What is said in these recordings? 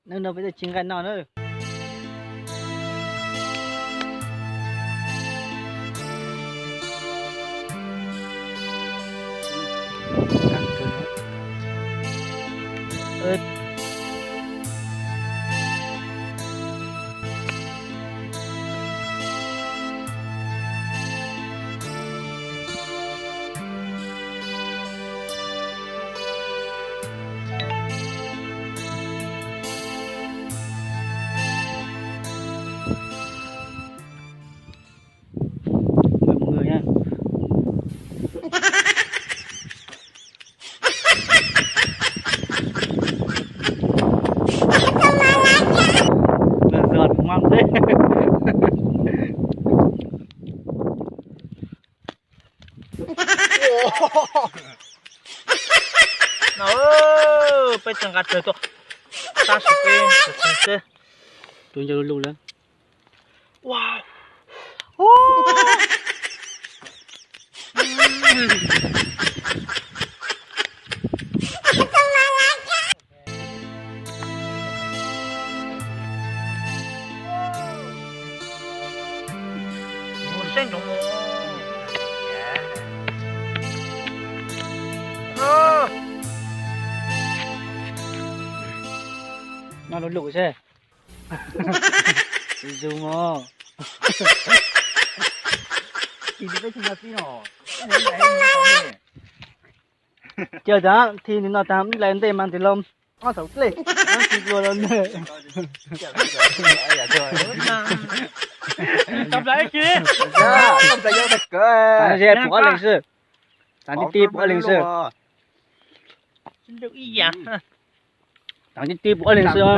Hnub no peb twb tsis nqaij noj na. No, peb tsis nqa rawg tuaj, tab sis peb xwb. Tus ncaws lug lawm. Noj lub lub seb. Zus mog. Cia tas thi nws no tas lais ntej mas nws los ob thaum dlej, tsis dua los ntej. Pum ob leeg xwb. Tag tib tib pum ob leeg xwb. Tag tib tib pum ob leeg xwb.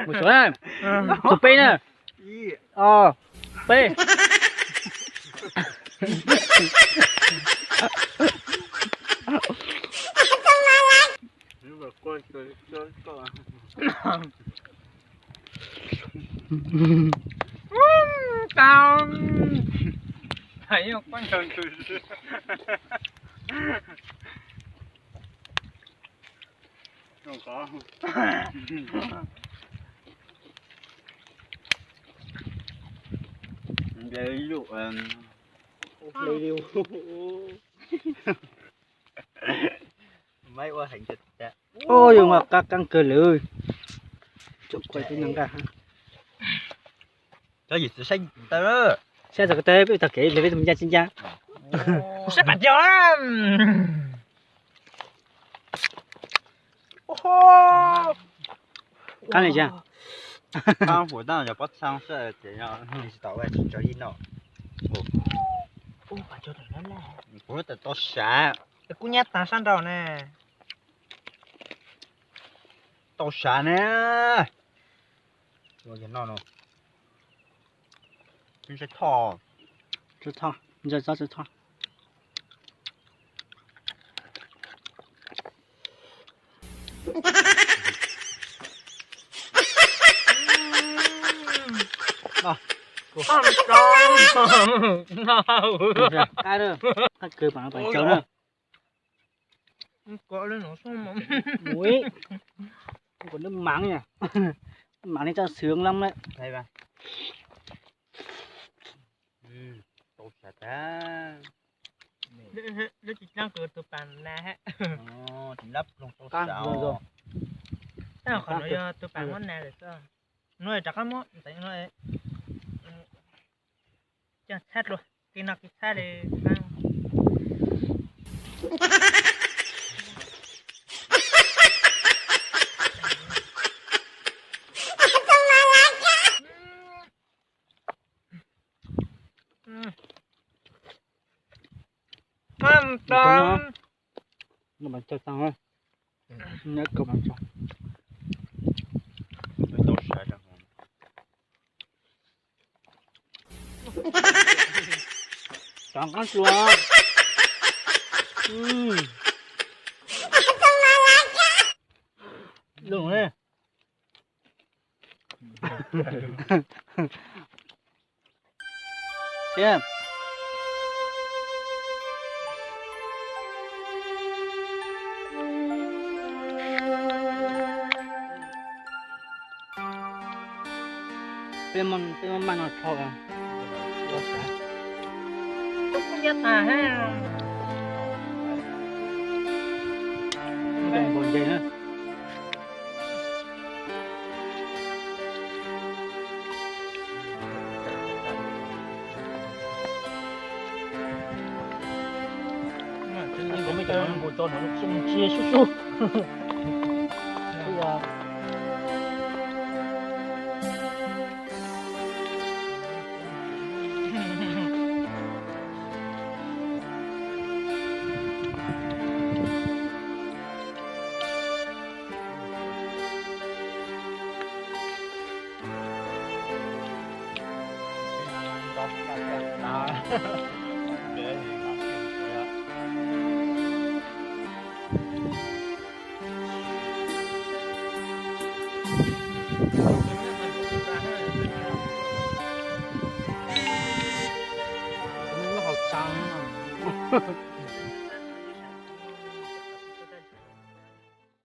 Mus sua na. Tus peb na. Ob, peb. Tau. Ua yus mas qab qeeb kawg lawm. Tsuam kuaj tib neeg nqaij. Cov yim txwv saib ntawd, saib txog ko taw peb tog kev hle peb tus ncaj tsis ncaj. Saib pam cog. Qab li cas? Qab huam tab yog pob txha xwb ces yog tsis tau ua tsis tso ib no. Kuv tau sav. Kuv nyab tas sab nraud ne. Tau sav ne. Ua yog no no. Txhob thoj, txhob thoj. Qab kawg, pam no pam tsaug na. Ui, còn nước mắm nha. Nước mắm này cho sướng lắm đấy. Đây mà. Tau sawv tag. Lub tsis txeeb kuv tus pas nas hab. Tsis lab ploog tau sawv. Tab qhov no yog tus pas muab nas lawm xwb. No rov qab muab ntxeev no. Coj txhab dlua, kis no kis txhab li. Rov qab hlua. Lug ne. Peb maj, peb maj maj no rho. Kub kub nyab tas ha. Npau npau ntses na. Cov me cov npau tso no zoo ntsia sub sub. Lub hauv tau.